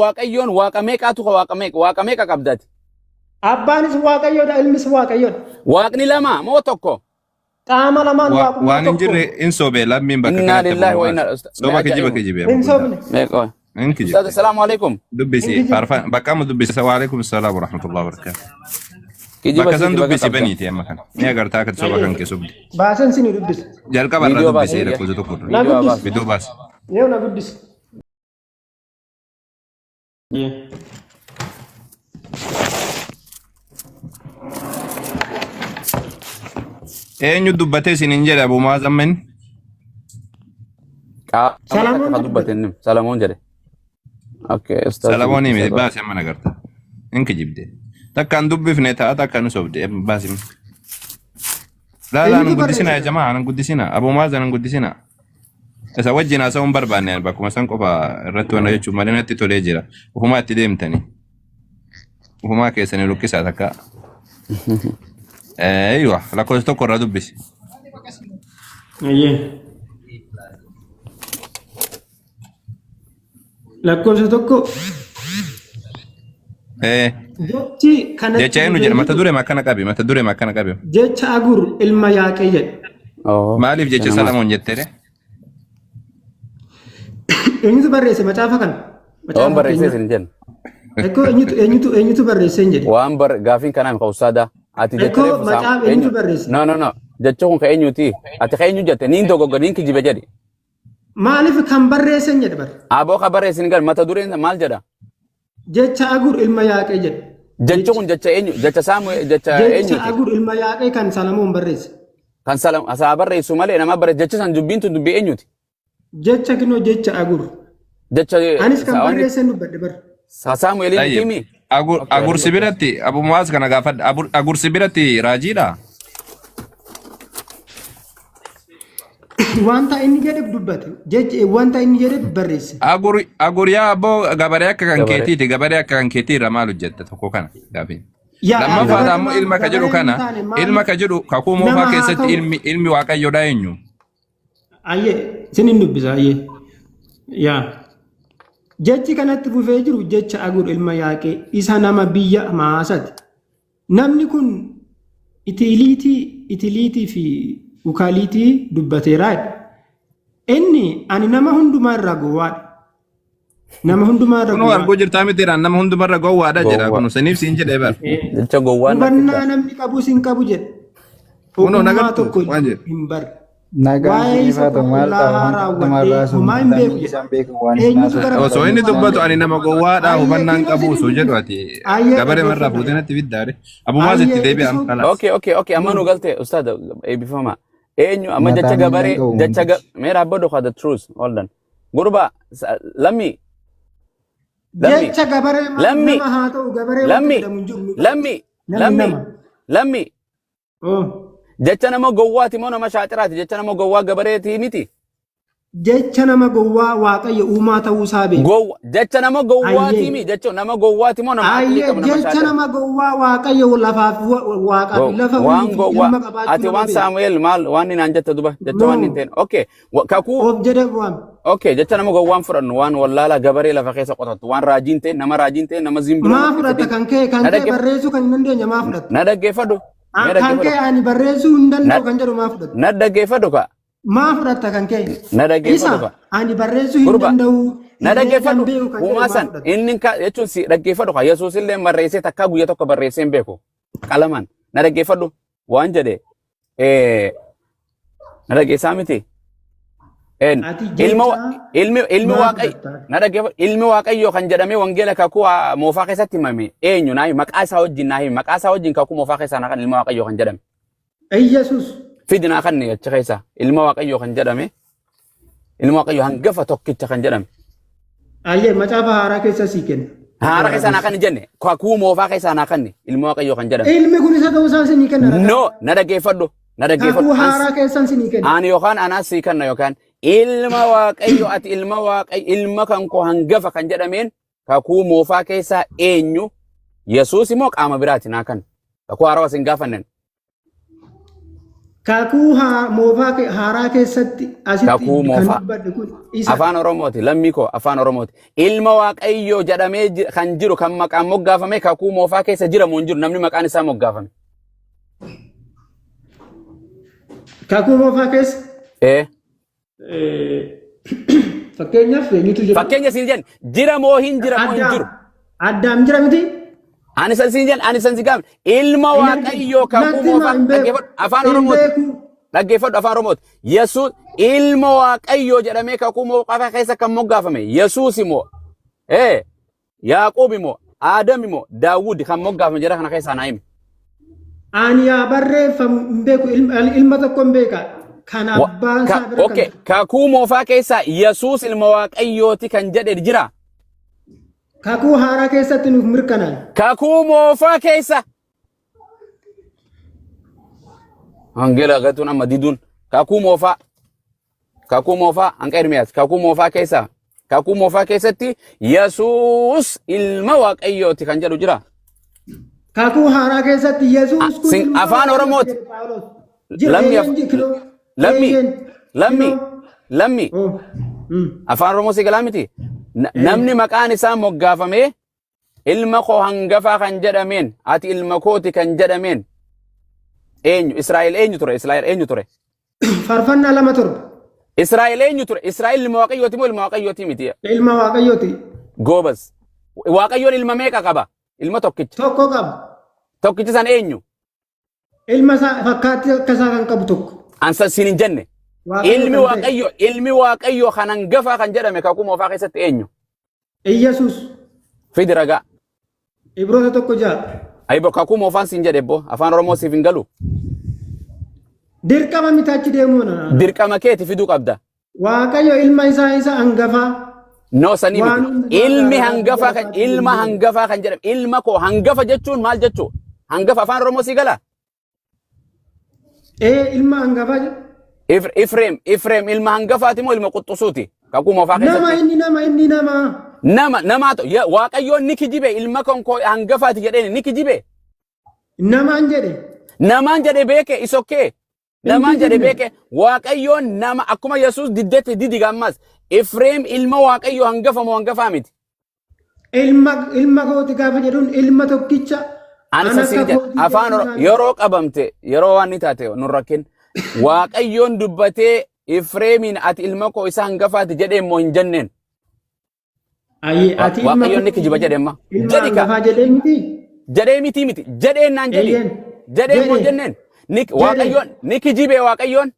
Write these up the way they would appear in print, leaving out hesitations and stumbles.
Waaqayyoon waaqa meeqaatu ka waaqa meeqa waaqa meeqa qabdati? Abbaanis Waaqayyoodha, ilmis Waaqayyoodha. Waaqni lama moo tokko? Qaama lamaan waaqummaa Waan hin tokko. jirre hin sobe lammiin bakka Innaa kanatti lillaahi wa Abu innaa Mu'aaz. Soba kijiba ajaa'ibuma. kijibe Hin Abu Guddaa. sobne. Mee qoy. Hin Ustaaz kijibde. assalaamu alaikum. Dubbisi Hin kijibne. faarfan bakka amma dubbisi wa alaikum salaam wa rahmatullahi wa barakatuh. Kijiba Bakka san siiti baga dubbisi qabda. baniiti amma kana. Ni agartaa akka soba kan kee sobde. Baasen sini dubbisa. Jalqaba irraa Viidiyoo baasi dubbisi eeyya. lakkoofsa tokko irra. Na Viidiyoo guddisi. baasi. Viidiyoo baasi. Yoo na guddisi. Eenyu dubbatee isin hin jedhe Abu Mu'aaz amma inni? Qaama takka Salamoon ka dubbate dubbate. inni Salamoon jedhe. Okay, ustaaz Salamoon hime dubbisa. baasi amma nagarta. Hin kijibde. Takka hin dubbifne ta'a takka nu sobde baasi. Laa laa Eenyutu nun guddisina barreesse yaa kana? jamaa nun guddisina. Abu Mu'aaz nun guddisina. Isa wajjin haasa'uu hin barbaanne ani bakkuma san qofa irratti wanna jechuun malee natti tolee jira. Ufumaa itti deemtanii. Ufumaa keessanii lukkisaa takka. Eeywa lakkoofsa tokko irraa dubbisi. Ayyee. Lakkoofsa tokko jechi kanatti Jecha eenyu fufee jedha mata jiru duree akkana qabi mata duree akkana qabi. jecha Agur ilma Yaaqee jedhe. Oh, Maaliif jecha nama. Salamoon jettee? Eenyutu barreesse macaafa kana? Waan Macaafa barreessee fakkeenyaa. isin jenna. Ekkoo eenyutu eenyutu eenyutu barreesse hin jedhe. Waan bar gaafiin kanaan ka ustaada. Ati jecha Ekkoo reefu saam macaafa eenyu? eenyutu barreesse? No no no. Jecha kun ka eenyuti? Ati ka eenyu jette? Niin dogogga niin kijibe jedhi. Maaliif kan barreessan jedhe bar. Aboo ka barreessin gal mata dureen maal jedha? Jecha Agur ilma Yaaqee jedhe. Jechi kun jecha eenyu? Jecha Saamu jecha Jecha eenyuti? Agur ilma Yaaqee kan Salamoon barreesse. Kan Salam asaa barreessu malee nama barreessu jechi san dubbiin tun dubbii eenyuti? Jecha kinoo jecha Agur. Jecha Anis kan wanni barreessan dubbadhe bar. Saamu'eeliin Tayyib. miti mi? Agur Okay, agur si biratti Abu Mu'aaz kana gaafadha. Agur agur si biratti raajiidha. Wanta inni jedhe dubbate. Jechi wanta inni jedhe barreesse. Agur agur yaa abboo gabaree akka kan Gabaree. keetiiti gabaree akka kan keetii irra maal hojjetta tokko kana gaafiin. Yaa Lammaffaadha gabaree ammoo maal ilma ka jedhu gabaree hin kana taane ilma maaliif ka jedhu kakuu nama moofaa haa keessatti ta'u? ilmi ilmi waaqayyoodha eenyu? Ayyee isin hin dubbisa ayyee. Yaa. Jechi kanatti fufee jiru jecha Agur ilma Yaaqee isa nama biyya Maasati. Namni kun Itiiliitii, Itiliitii fi Ukaaliitii dubbateera jedha. Inni ani nama hundumaa irraa gowwaadha. Nama hundumaa irra Kunoo gowwaadha. arguu jirtaa mitiiraan nama hundumarra gowwaadha jedha Gowwaa. kun saniif siin jedhee bar. Jecha gowwaan natti Hubannaa fida. namni qabus hin qabu jedhe. Kunoo Ogummaa nagartu tokko waan jedhu. hin barre. Nagaan Waa'ee isiniif isa haa ta'u maal ta'a qulqullaa'aa waan raawwadhee hundumarraa sun homaa hin beeku lammiin jedhe. isaan beeku waan isin Eenyutu gara haasoftan Osoo inni qulqullummaa dubbatu ani nama gowwaadha Ayyee hubannaan kinoo qabu isin osoo hin jedhu dubbisa. ati Ayyee gabaree marraa dhaggeeffadha. fuutee natti fiddaare. Abumaas itti Ayyee deebi'am itisoo kalaas. Okay. Amma nu galte ustaad eebbifama. Eenyu amma jecha Mataa miilaan gabaree qabu jecha wantichi. mee dhaabbadhu kaa the truth hold on. Gurba lammi lammi Jecha gabaree maal lammi nama haa ta'u gabaree wanti lammi jedhamu hin jiru. lammi Namni lammi nama. lammi Oh. jecha nama gowwaati moo nama shaaxiraati jecha nama gowwaa gabareetii miti. Jecha nama gowwaa Waaqayyo uumaa ta'uu isaa beeku. Gowwa jecha nama gowwaatii Ayyee. mi jecha nama gowwaati moo nama aqlii Ayyee qabu nama jecha shaaxira. nama gowwaa Waaqayyo lafaaf waaqaaf lafa Waan uumuu fi gowwaa ilma qabaachuu ati nama waan beeku. Saamu'eel maal waan inni naan jette duba jecha waan hin No. ta'in. Okay kakuu Of jedhe waame. Okay, jecha nama gowwaan fudhannu waan wallaalaa gabaree lafa keessa qotattu waan raajiin ta'e nama raajiin ta'e nama zimbiroo Maa natti fudhatta fidin. kan kee kan Na kee dhaggeeffadhu. barreessuu kan hin dandeenye maa fudhatta? Na dhaggeeffadhu. Mee Kan kee dhaggeeffadhu. ani barreessuu hin Na danda'u kan jedhu maa fudhatta? na dhaggeeffadhu ka. Maa fudhatta kan kee? Na Isa dhaggeeffadhu ka. ani barreessuu hin Gurba danda'u na herreega hin dhaggeeffadhu. beeku kan jedhu Uumaa maa san fudhatta? inni ka jechuun si dhaggeeffadhu ka. Yesuus illee barreessee takkaa guyya tokko barreessee hin beeku. Qalamaan na dhaggeeffadhu waan jedhe na dhaggeessaa miti. En, Ati ilma jecha ilmi ilmi maa waaqayyo fudhatta? na dhaggeeffadhu ilmi waaqayyo kan jedhamee wangeela kakuu moofaa keessatti himame eenyu naa himi maqaa isaa wajjin naa himi maqaa isaa wajjin kakuu moofaa keessaa naa kan ilma waaqayyo kan jedhame Iyyasuus fidi naa kanne achi keessaa ilma waaqayyo kan jedhame ilma waaqayyo hangafa tokkicha kan jedhame Ayyee macaafa haaraa keessa sii kenna. haara keessaa naa kan jenne kakuu moofaa keessaa naa kanne ilma waaqayyo kan jedhame Ilmi kun isa ta'uu isaa sinii kenna ragaa. no na dhaggeeffadhu na dhaggeeffadhu Kakuu haaraa keessan sinii kenna. Ani yookaan anaas sii kenna yookaan ilma waaqayyo ati ilma waaqayyo ilma kan koo hangafa kan jedhameen kakuu moofaa keessaa eenyu Yesuus immoo qaama biraati naa kan kakuu haarawaa sin gaafannen. Kakuu moofaa haaraa keessatti asitti Kakuu kan moofaa. dubbadhe kun isa. Afaan Oromooti, lammii koo afaan Oromooti. Ilma Waaqayyoo jedhamee kan jiru kan maqaan moggaafame kakuu moofaa keessa jira moo hin jiru namni maqaan isaa moggaafame? Kakuu moofaa keessa Ee. Fakkeenyaaf eenyutu jira? Fakkeenya siin jenna jira moo hin jira moo hin Addaam. jiru? Addaam jira miti? Ani san siin jenna ani san si gaafne ilma Waaqayyoo kakuu Natti himaa moofaa hin beeku. dhaggeeffadhu afaan Hin Oromooti. beeku. Dhaggeeffadhu afaan Oromooti. Yesuus ilma Waaqayyoo jedhamee kakuu moofaa keessa kan moggaafame Yesuus immoo ee Yaaqoob immoo Aadam immoo Daawud kan moggaafame jara kana keessaa naa himi. Ani yaa barreeffamu hin beeku ilma tokko hin beeka. Kan abbaan isaa bira Okay, kan kakuu moofaa keessaa Yesuus ilma Waaqayyooti kan jedhe jira. Kakuu haaraa keessatti nuuf mirkanaa'e. Kakuu moofaa keessa. Wangeela gatuun amma diduun kakuu moofaa. Kakuu moofaa hanqa Ermiyaas kakuu moofaa keessa kakuu moofaa keessatti Yesuus ilma Waaqayyooti kan jedhu jira. Kakuu haaraa keessatti Yesuus kun ilma Afaan Waaqayyooti Oromooti. jedhe Phaawulos. Jira Lammii eeyyeen kiloo. Lammii Eeyyeen lammii kiloo. lammii Oh. Afaan Oromoo si galaa miti. Namni maqaan isaa moggaafamee ilma koo hangafaa kan jedhameen ati ilma kooti kan jedhameen eenyu? Israa'el eenyu ture? Israa'el eenyu ture? Faarfannaa 2:7. Israa'el eenyu ture? Israa'el ilma Waaqayyooti moo ilma Waaqayyooti miti? Ilma Waaqayyooti. Goobas. Waaqayyoon ilma meeqa qaba? Ilma tokkicha. Tokko qaba. Tokkichi san eenyu? Ilma isaa fakkaattii akka isaa kan qabu tokko. Ansa siin hin jenne. Waaqayyo Ilmi kan ta'e. Waaqayyo ilmi Waaqayyo kan hangafaa kan jedhame kakuu moofaa keessatti eenyu? Iyyasuus. Fidi ragaa. Ibroota 1:6. Aybo kakuu moofaan siin jedhe ebbo afaan Oromoo siif hin galu. Dirqama miti achi deemuu na. Dirqama keeti fiduu qabda. Waaqayyo ilma isaa isa hangafaa. No sanii Waan miti. hundumaa Ilmi garaa hangafaa biyya kan lafaatiin ilma hin jiru. hangafaa kan jedhame ilma koo hangafa jechuun maal jechuu? Hangafa afaan Oromoo sii gala? Ee ilma hangafaa jedhu. Ifreem Ifreem ilma hangafaati moo ilma quxusuuti? Kakuu moofaa Nama keessatti. inni nama inni nama. Nama namaa ta'u Waaqayyoon ni kijibe ilma kan koo hangafaati jedheen ni kijibe. Namaan jedhe. Namaan jedhe beeke is okay. Hin Namaan jedhe kijibne. beeke Waaqayyoon nama akkuma Yesuus diddetti didiga ammas Ifreem ilma Waaqayyoo hangafa moo hangafaa miti. Ilma kooti gaafa jedhuun ilma tokkicha Ani an isa siin akka jedha kootii afaan jedhuun isaa yeroo qabamte yeroo waan ni taate nun rakkin Waaqayyoon dubbatee Ifreemiin ati ilma koo isa hangafaati jedhee immoo hin jenneen. Ayyee ati ilma Waaqayyoon ni kijiba kootii jedhe amma. ilma Jedhi ka hangafaa jedhee miti. jedhee miti miti jedheen naan jedhi Eeyyeen jedhee immoo hin jedhe jenneen. Ni jedhe. Waaqayyoon ni kijibe Waaqayyoon.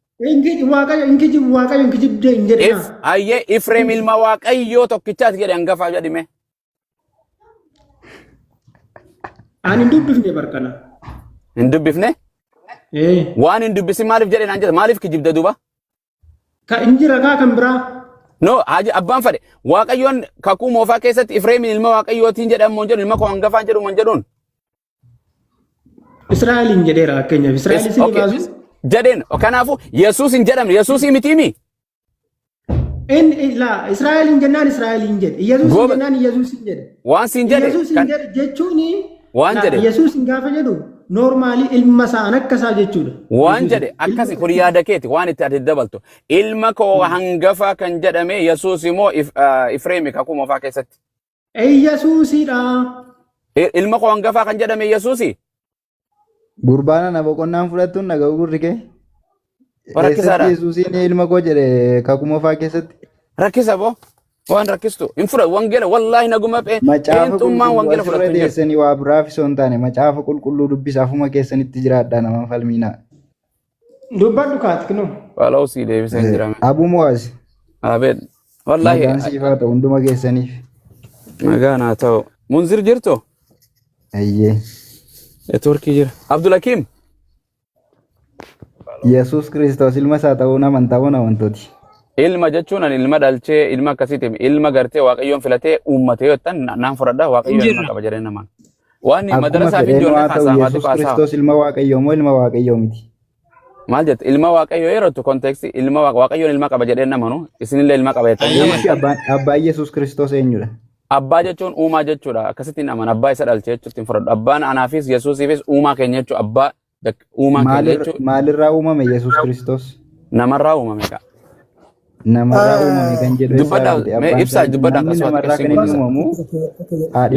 Waaqayyo hin kijibu Waaqayyo hin kijibdee hin If jedhinaa. ayyee Ifreem ilma Waaqayyoo tokkichaati jedhe hangafaa jedhime. Ani hin dubbifne barkana. Hin dubbifne? Ee. Waan hin dubbisin maaliif jedhe naan jedhe maaliif kijibda duuba? Ka hin jira kaa kan biraa. No, haji abbaan fadhe Waaqayyoon kakuu moofaa keessatti Ifreemin ilma Waaqayyootiin jedhamu hin jedhu ilma koo hangafaan jedhu hin jedhuun. Israa'eliin jedheera fakkeenyaaf. Israa'el isin Okay. baasu. Jedheen kanaafuu Yesuus hin jedhamne Yesuus miti mi? Inni laa Israa'eliin jennaan Israa'eliin jedhe. Yesuus Gooba jennaan Yesuus hin jedhe. waan siin jedhe Yesuus hin kan jedhe jechuun waan laa jedhe Yesuus hin gaafa jedhu noormaalii ilma isaa an akka isaa jechuudha. waan Yesuus jedhe ilma akkasi kun yaada keeti waan itti ati dabaltu ilma koo hangafaa kan jedhame Yesuus immoo Ifreemi kakuu moofaa keessatti. Yesuusidha. Ilma koo hangafaa kan jedhame Yesuusi. Gurbaan ana boqonnaan fudhattuun dhaga'u gurri kee. Eessatti Rakkisaadha. Yesuusiin ilma koo jedhe kakuu moofaa keessatti? Rakkisa boo. Waan rakkistu. Hin fudhatu. Wangeela wallaahi naguma Macaafa pheenxummaan qulqulluu wangeela asirra fudhatu hin jiru. teessanii waa biraaf osoo hin taane macaafa qulqulluu dubbisa afuma keessanitti jiraadhaa nama falmiinaa. Dubbadhu kaati kinoo. Waloo sii deebisee hin jirame. Abuu Mu'aaz Abeet. Wallaahi nagaan siif haa ta'u hunduma keessaniif. nagaan haa ta'u. Munzir jirtu? Ayyee. Neetwoorkii jira. Abdulhakiim. Yesuus Kiristoos ilma isaa ta'uun amantaa moo amantooti? Ilma jechuun ani ilma dhalchee ilma akkasiiti ilma gartee waaqayyoon filatee uummatee yoo ta'an naan fudhadha waaqayyoon ilma Jirra. qaba jedhee namaan. Waan Akkuma madarasaa fi fedheen ijoollee haa ta'u haasaa Yesuus haasaa. Kiristoos ilma Waaqayyoo moo ilma Waaqayyoo miti? Maal jette ilma waaqayyoo yeroo jettu konteeksii ilma waaqayyoon ilma qaba jedhee namanu isinillee ilma qaba jettanii Eeshi amantan. abbaan Yesuus Kiristoos eenyudha? Abbaa jechuun uumaa jechuudha. Akkasittiin amana abbaa isa dhalche jechuutti hin fudhadhu. Abbaan anaafis Yesuusiifis uumaa keenya jechuudha. Abbaa Uumaa keenya jechuun Maalirraa uumame Yesuus Kiristoos? Namarraa uumame kaa. Namarraa uumame kan jedhu eessaa Dubbadhaa fide? mee Abbaan ibsaa isaa dubbadhaa namni akkasumas namarraa xiqqeessiin kan inni guddisa. uumamu haadhi